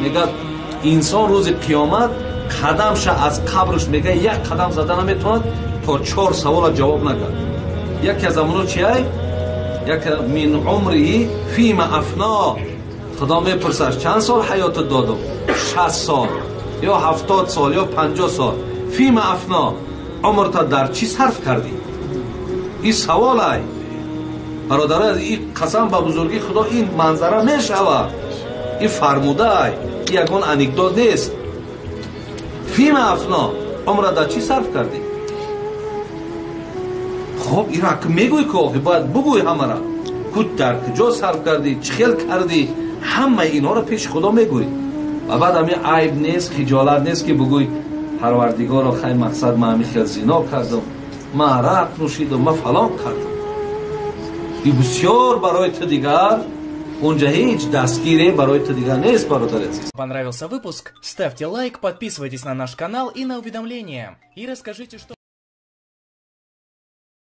Мегӯяд, инсон рӯзи қиёмат қадамша аз қабрш, мега, як қадам зада наметавонад, то чор савола ҷавоб накард. Яке аз амоно чиай? Як من عمره فيما أفناه. Худо мепурсад: чанд сол ҳаётат додум? 60 сол ё 70 сол ё 50 сол. فيما أفناه, умрта дар чӣ сарф кардӣ? Ин саволай, бародари, ин қасам ба бузургии Худо, ин манзара мешавад. Ин фармудаай, ин ягон анекдот нест. فيما أفناه, умра дар чӣ сарф кардӣ? Хоб, ира мегӯй ки охи бояд бугӯй ҳамара ку дар куҷо сарф кардӣ, чӣ хел кардӣ, ҳамаи инҳоро пеши Худо мегӯй. Ва баъд ҳами айб нест, хиҷолат нест, ки бугӯй: «Парвардигоро, хай, мақсад, ман ҳами хел зино кардам, ман арақ нӯшидам, ман фалон кардам». И бисёр барои ту дигар унҷа ҳеҷ дастгире барои ту дигар нест, бародари азиз. Понравился выпуск? Ставьте лайк, подписывайтесь на наш канал и на уведомления. И расскажите, что